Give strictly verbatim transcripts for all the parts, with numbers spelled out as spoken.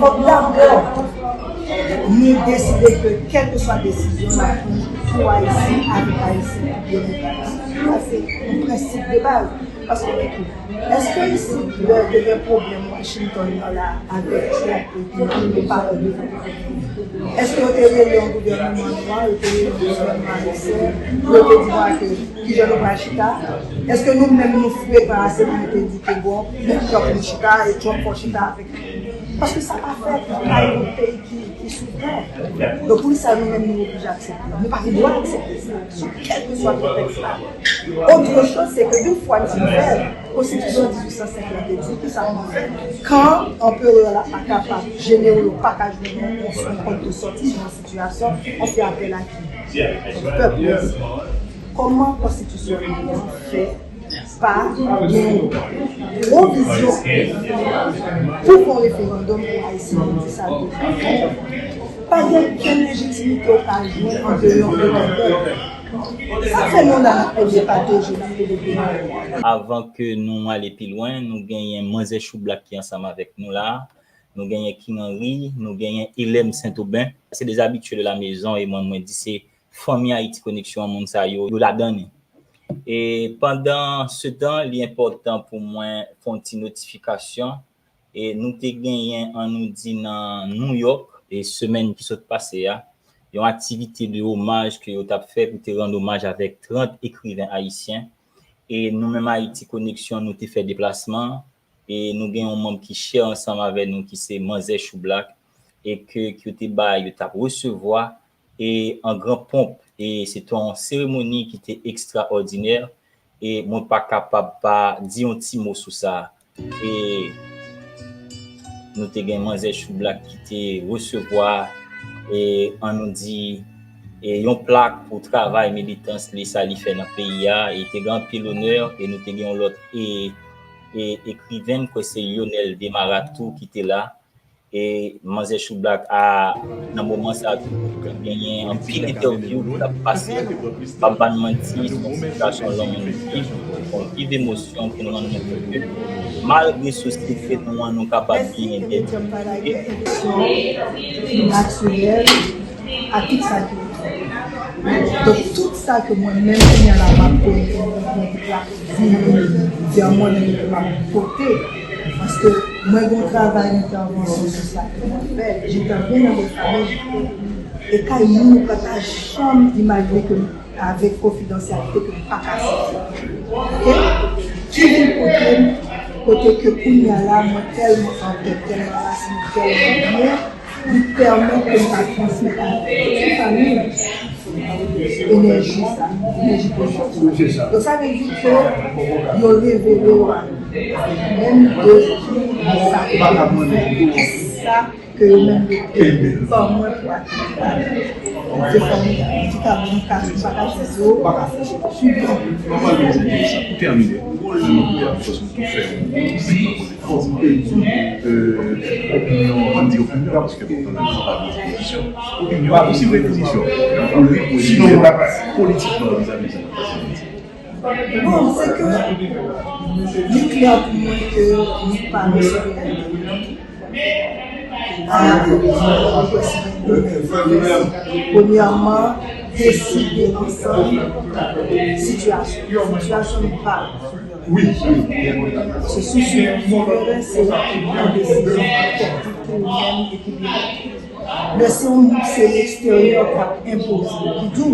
Fòk dabò nou deside ke kèlkeswa desizyon n ap pran pou Ayisyen, avèk Ayisyen, pou byenèt Ayisyen. Sa se yon prensip de baz. Paske, èske isit, lè te gen pwoblèm Washington nan la, avèk Trump epi Biden, èske yo te rele yon gouvènman nwa, yo te rele yon gouvènman ayisyen, pou yo te di nou ke kijan nou pral chita? Èske nou menm nou frekan ase pou nou te di ke bon, nou Trump nou chita, e Trump fò chita avèk nou? Paske sa pa fèt nan kay yon peyi ki, ki souvren. Donk, poukisa nou menm nou oblije aksepte? Nou pa gen dwa aksepte sa, sou kèlkeswa kontèks la. Autre chose, c'est que une fois nou fè, Konstitisyon dizuit san senk lan te di, kisa nou fè? Kan anperè la pa kapab, jenewo yo pa ka jwenn yon, yon kòd de sòti nan yon sitiyasyon, on fait appel à qui? Pèp la. Kòman konstitisyon an fè pa gen pwovizyon pou fè yon referandòm pou Ayisyen pou di sa l bezwen fè? Pa gen okenn lejitimite w ka jwenn andeyò de pèp. Sa fè nou la n ap plede pataje, n ap plede plede. Avan ke nou ale pi lwen, nou genyen Manzè Choublak ki ansanm avèk nou la. Nou genyen King Henry, nou genyen Elèm Sentoben. Se des habitués de la maison e mwen, mwen di se fanmi Ayiti Koneksyon an, moun sa yo, yo ladan li. E pandan se tan, li enpòtan pou mwen fè yon ti notifikasyon. E nou te genyen, an nou di, nan New York, e semèn ki sot pase a, yon aktivite de omaj ke yo t ap fè pou te rann omaj avèk trant ekriven ayisyen. E nou menm Ayiti Koneksyon, nou te fè deplasman an, e nou gen yon manm ki chè ansanm avè nou, ki se Manzè Choublak, e ke, ke yo te bay, yo t ap resevwa, e an gran ponp. E se te yon seremoni ki te ekstraòdinè, e mwen pa kapab pa di yon ti mo sou sa. E nou te gen Manzè Choublak ki te resevwa, e an nou di, e yon plak pou travay militans li, sa li fè nan peyi a, e te gen anpil onè, e nou te gen yon lòt, e, e ekriven, m kwè se Lionel Desmarattes tou ki te la. E Manzè Choublak a, nan moman sa a tou, genyen anpil entèvyou k ap pase. Pa ban manti, se yon sitiyasyon long nou viv, yon viv emosyon pou nou rann nou kont ke malgre sosyete nou an, nou kapab genyen de difikilte. Natirèl, a tout sa ki otou. Donk, tout sa ke mwen menm, kounye a la, m ap konnen, mwen, mwen, mwen, di, di a mwen menm ke m ap pote, paske mwen gen yon travay entèvansyon sosyal ke mwen fè, J'interviens dans des familles, e kay moun ou pa ta janm imajine ke avèk konfidansyalite ke m pa ka site. Oke? Ki vin pote m, kote ke kounye a la, mwen tèlman antèt, tèlman rasin, tèlman byen, li pèmèt ke m ka transmèt a tout fanmi m enèji sa, enèji pozitif. Donk, sa vle di ke yo revele yo a nou. Menm de ki sa ke yo fè, ki sa ke yo menm yo te ban mwen pou aktivite. Se fanmi m ki ka ban m kado, m pa ka di yo, sou bon. Pou tèmine, pou fè yon opinyon, ann di opinyon, paske pou analize pa de pozisyon. Opinyon, pa posib repozisyon. Sinon, politikman, vizavi sa k ap pase an Ayiti. Bon, se ke li klè pou mwen ke nou pa resevwa a, premyèman, deside ansanm sitiyasyon. Sitiyasyon nou pa resevwa. Se sou sou teren, se yon desizyon kòrèk pou ou menm epi byen. Lè se yon, se leksteryè k ap enpoze, ki di w,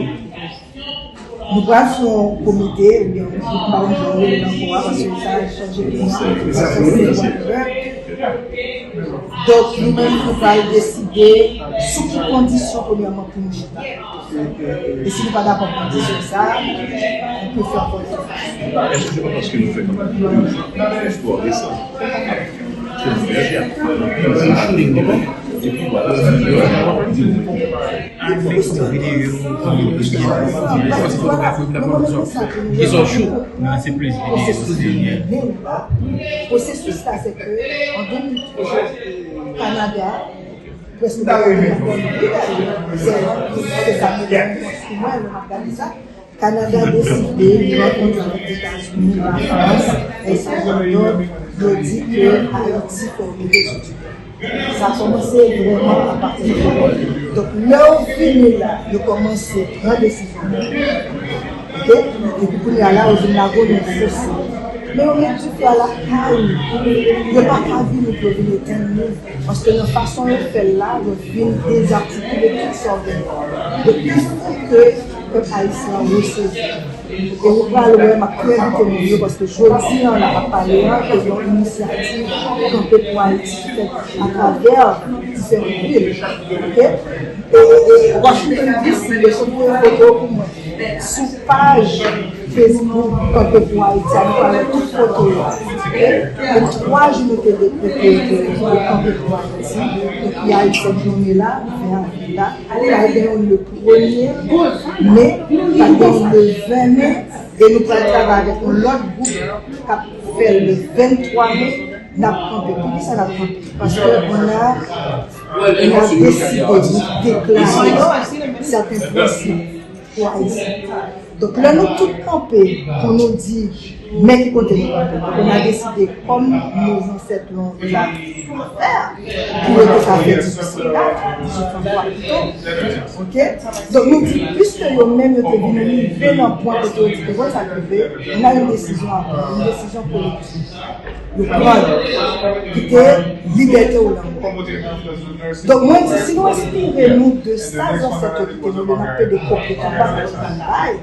nou pral fè yon komite, ebyen, m pa konn jan yo rele l ankò a, paske sa chanje tou, whatever. Donk, nou menm, nou pral deside sou ki kondisyon, premyèman, pou nou chita. E si nou pa dakò pou nou di sa, nou pral fè ankò yon fas. Èske se pa paske nou fè kanpay pou istwa resan ap konvèje ak epi vwala, pwosesis la, se ke an de mil twa, Kanada, prèske pa gen moun nan peyi a, se, se sa ki gen pou mwen, lè m ap gade sa. Kanada deside li rankontre avèk Etazini, Lafrans, Èspayn, yo di ke Ayiti fò rete sou ti tè. Sa kòmanse vrèman apati de lekòl. Donk, lè yo vini la, yo kòmanse pran desizyon. Oke? Epi kounye a la, yo vin lage w nan fose. Men yo met dife a lakay nou. Yo pa ka vini pou yo vin etenn nou. Paske nan fason yo fè l la, yo vin dezartikile tout sa w gen. Donk, il faut que pèp ayisyen an resezi. E ou pral wè, m ap tou envite moun yo, paske jodi an, la m ap pale an, se yon inisyativ Kanpe pou Ayiti fèt atravè diferan vil. Oke? E, e Washington D C, yo sot voye foto pou mwen. Sou paj Facebook Kanpe pou Ayiti, a nou pral wè tout foto yo. Oke? Gen twa jou nou te dekrete ke, ke Kanpe pou Ayiti. Donk, y a sèt jounen la, ven avril la. Sa a gen yon le premye me, sa a gen yon le ven me, e nou pral travay avèk yon lòt gwoup k ap fè l le venntwa me, n ap kanpe. Poukisa n ap kanpe? Paske on a, on a deside, nou deklare sèten prensip pou Ayiti. Donk, lè nou tout kanpe pou nou di, men ki kote nou kanpe. Donk, on a deside, kòm nos ancêtres l'ont déjà fait, pou yo te ka fè dizuit san kat, dizuit san twa pito. Oke? Donk, nou di, piske yo menm, yo te vin rive nan pwen kote yo di, te konn sa k rive, on a une décision à prendre, une décision collective. Yo pran l, kite libète w la ankò. Donk, mwen di, si nou enspire nou de sa zansèt yo kite nou, lè n ap plede kopye tout bagay yo bay,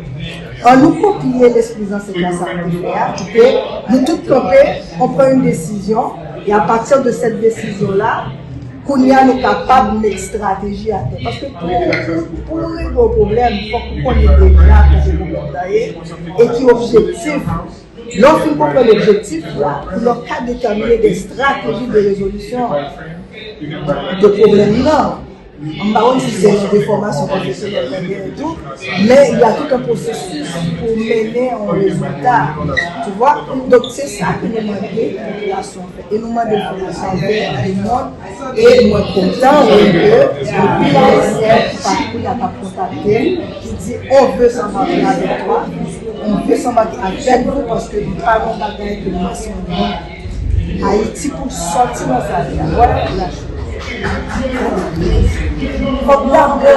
ann nou kopye lespri zansèt la, sa yo te fè a, kite nou tout kanpe, on pran yon desizyon, e apati de sèt desizyon la, kounye a nou kapab met estrateji atè. Paske pou, pou, pou nou regle yon pwoblèm, fòk ou konnen deja kote pwoblèm nan ye, e ki objektif. Lè w fin konprann objektif la, pou lè w ka detèmine de strateji de rezolisyon de pwoblèm nan. M pa konn si se yon defòmasyon pwofesyonèl mwen genyen tou, men il y a tout un processus pou mennen yon rezilta. Tu vois? Donk, se sa ke nou mande popilasyon fè. E nou mande l fè l atravè le monde. E mwen kontan wè ke anpil Ayisyen ki pa kounye a k ap kontakte m, ki di, on veut s'embarquer avec toi, on veut s'embarquer avec vous, paske nou pa nan bagay ke mason li. Ayiti pou sòti nan sa li a. Vwala pou la. Fòk dabò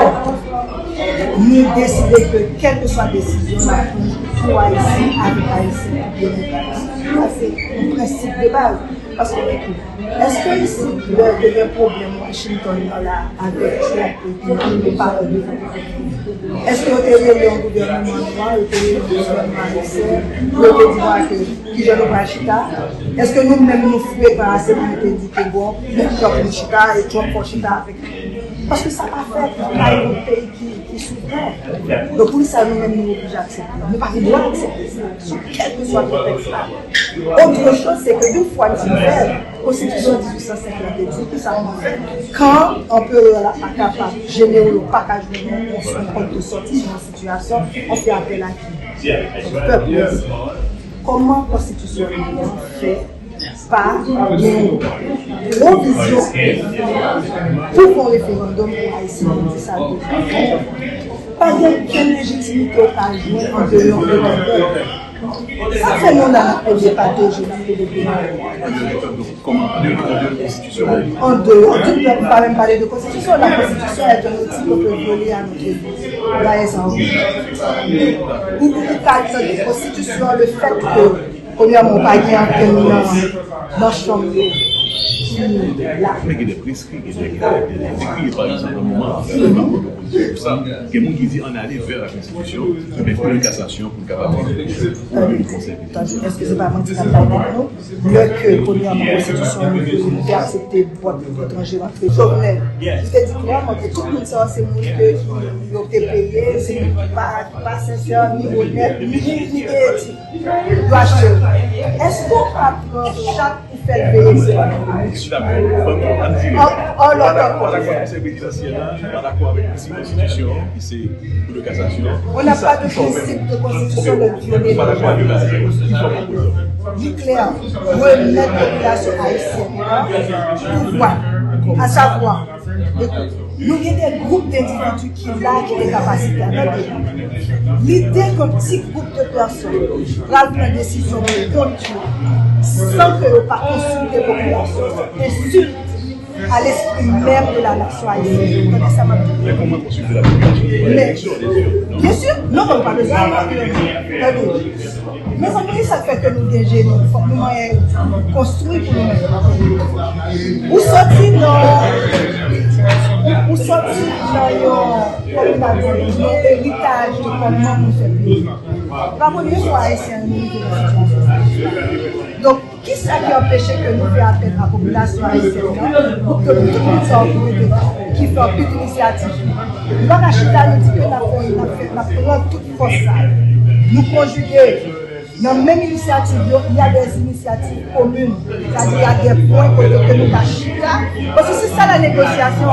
nou deside ke kèlkeswa desizyon n ap pran pou Ayiti, avèk Ayiti, pou Ayiti. Sa se yon prensip de baz. Paske, èske isit, lè te gen pwoblèm Washington nan la avèk Trump epi yo pa rele? Èske yo te rele yon gouvènman nwa, yo te rele yon gouvènman ayisyen, pou yo te di nou ke kijan nou pral chita? Èske nou menm nou fre pa ase pou nou te di ke bon, men Trump nou chita e Trump fò chita avèk nou? Paske sa pa fèt, nou pa yon peyi ki, ki souvren. Donk, poukisa nou menm nou oblije aksepte? Nou pa gen dwa aksepte sa, sou kèlkeswa kontèks la. Autre chose, c'est que une fois tu fais, konstitisyon dizuit san senk lan te di, kisa pou fè? Kan anperè la pa kapab, jenewo yo pa ka jwenn yon, yon pòt de sòti nan yon sitiyasyon, on fè apèl a ki? Pèp la. Kòman konstitisyon an fè pa gen pwovizyon pou fè yon referandòm pou Ayisyen pou di sa l vle? Pa gen okenn lejitimite w ka jwenn andeyò de pèp. Sa fè nou la n ap plede pataje, n ap plede plede. Andeyò de konstitisyon. Andeyò de pèp, pa menm pale de konstitisyon. La constitution est un outil qu'on peut voler à notre guise. Ou ka tande konstitisyon, le fèt ke premyèman ou pa gen ankenn nan, nan chanm yo ki la. Men gen de preskri, gen de, gen de, gen de dekri, pa egzanp, nan moman, nan moman de opozisyon, tout sa, gen moun ki di ann ale vè la konstitisyon, men pou yon kasasyon, pou l kapab rive o nivo di konsèy prezidansyèl. Èske se pa manti n ap bay tèt nou? Lè ke premyèman konstitisyon an nou voye, nou te aksepte vòt etranje rantre. Jovenel, li te di klèman ke tout moun sa yo se moun ke yo te peye, se moun ki pa, ki pa sensè, ni onèt, ni, ni gen etid. Yo achte l. Èske w pa pran chak pou fè l peye? An, an lòt tèm, on n'a pas de principe de constitution de violer. Li klè, remèt popilasyon ayisyèn nan pouvwa, asavwa, ekout, nou gen de gwoup dendividi ki la, ki gen kapasite. Tande, lide ke yon ti gwoup de pèsòn pral pran desizyon pou kont yo, san ke yo pa konsilte popilasyon, se ensilt. À l'esprit même de la nation haïtienne. Ou konnen sa m ap di? Men, byen si, non, men ou pa bezwen anvan. Tande. Mezanmi, sa k fè ke nou gen jeni, fòk nou manyen konstwi pou nou menm. Ou soti nan, ou soti nan yon, kòm nou ta di, yon eritaj de kòman pou fè peyi. Se pa premye fwa Ayisyen rive nan sitiyasyon sa. Donk, kisa ki anpeche ke nou fè apèl a popilasyon ayisyèn nan pou ke tout moun sa yo ki rete la, ki fè anpil inisyativ? Nou pa ka chita nou di ke n ap fè, n ap fè, n ap pran tout fòs sa yo. Nou konjige nan menm inisyativ yo, il y a des initiatives communes. Sa di, il y a des points kote ke nou ka chita. Paske se sa la négociation.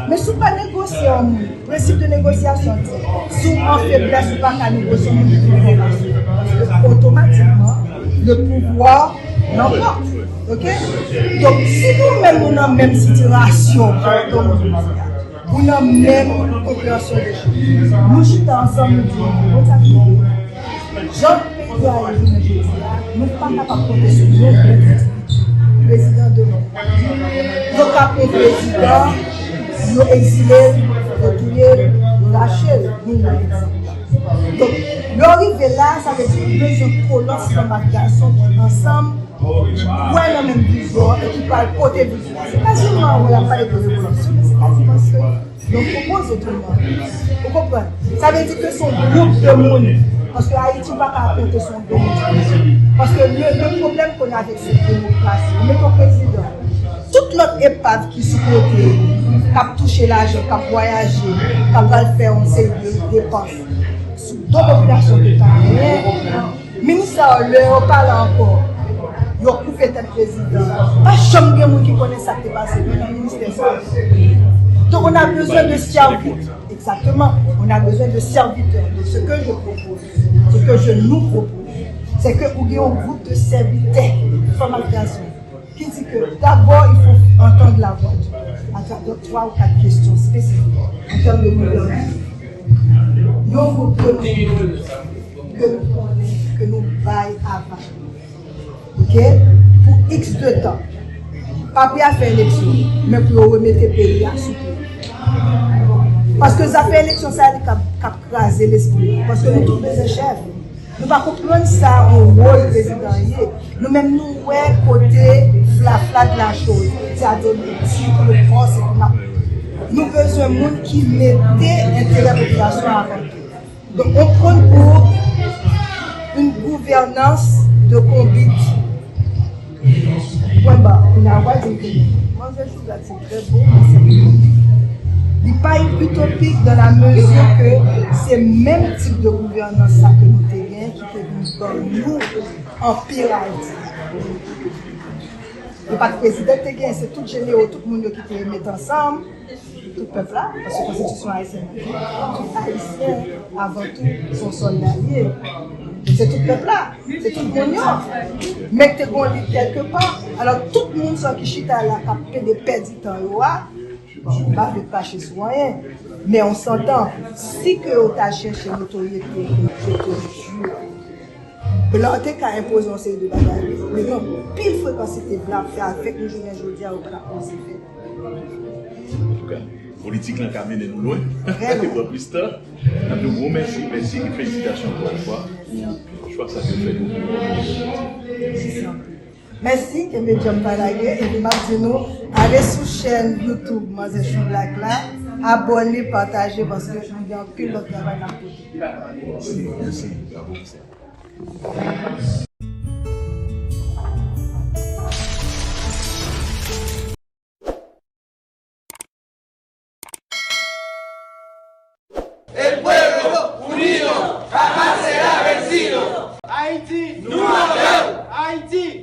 Men si w pa negosye yon moun, prensip de négociation di, si w an feblès, ou pa ka negosye yon moun ki an fòs. Paske otomatikman, le pouvoir l'emporte. Ok? Donk, si nou menm nou nan menm sitiyasyon, pardon, ou nan menm konpreyansyon de choz, nou chita ansanm, nou di, bon, sa ki bon. Jan peyi a ye jounen jodi a, nou pa kapab konte sou yon grenn prezidan demen. Yo ka pran prezidan, yo egzile l, yo touye l, yo rache l, nou nan egzanp la. Donk, lè w rive la, sa vle di ou bezwen kolòs fanm ak gason ki ansanm, kwè nan menm vizyon e ki pral pote vizyon an. Se kaziman, wè, y ap pale de revolisyon, men se kaziman se yon pwopoze tou non. Ou konprann? Sa vle di ke se yon gwoup de moun. Paske Ayiti, ou pa ka konte sou yon dominiken. Paske le, le pwoblèm ke n avèk se demokrasi. Ou mete yon prezidan. Tout lòt epav ki sou kote, k ap touche lajan, k ap vwayaje, k ap pral fè yon seri de depans sou do popilasyon ke ta genyen, minis sa yo, lè yo pa la ankò, yo koupe tèt prezidan. Pa janm gen moun ki konnen sa k te pase menm nan ministè sa yo. Donc, on a besoin de serviteurs. Exactement. On a besoin de serviteurs. Donc, ce que je propose, ce que je nous propose, c'est que ou gen yon gwoup de sèvitè, fanm ak gason, ki di ke dabò, il faut entendre la voix du peuple à travers trois ou quatre questions spécifiques en termes de gouvernance. Yon gwoup de moun ke nou konnen, ke nou bay aval. Ok? Pou X de tan. Pa pou y a fè eleksyon, men pou yo remete peyi a sou pye. Paske zafè eleksyon sa, li k ap, k ap kraze lespri nou. Paske nou tout bezwen chèf. Nou pa konprann sa yon wòl prezidan ye. Nou menm nou wè kote flafla de la chose, c'est-à-dire le tir, le force, et tout. Nou bezwen moun ki mete enterè popilasyon avan tou. Donk, on prône pour une gouvernance de conbite. Pwen ba, kounye a w pral di m ke manzè Choublak se trè bon, men se utopik. Li pa utopik dans la mesure que se menm tip de gouvernance sa ke nou te gen ki te vin ban nou anpil Ayiti. E pa t prezidan ki te gen, se tout jenero, tout moun yo ki te met ansanm. Tout pèp la, paske konstitisyon ayisyèn nan di, tout ayisyen, avan tou, se yon sòlda li ye. Se tout pèp la, se tout moun yo. Men te gon lit kèlke pa. Alò, tout moun sa ki chita la, k ap plede pèdi tan yo a, m pa vle krache sou anyen. Men on s'entend, si ke yo ta chèche notoryete, je te jure, Blan te ka enpoze yon seri de bagay, men gen anpil frekansite blan ap fè avèk nou jounen jodi a, yo pa t ap oze fè. Antouka, politik lan ka mennen nou lwen. Vrèman. Li pran plis tan. N ap di w gwo mèsi, mèsi e felisitasyon ankò yon fwa pou chwa sa ke w fè pou peyi a. Mèsi anpil. Mèsi, kenbe djanm pa lage, epi m ap di nou, ale sou chèn YouTube Manzè Choublak la, abòne, pataje, paske nou gen anpil lòt travay n ap pote. Mèsi, mèsi, bravo pou sa. El pueblo unido jamás será vencido. Ayiti, nou avè w! Ayiti,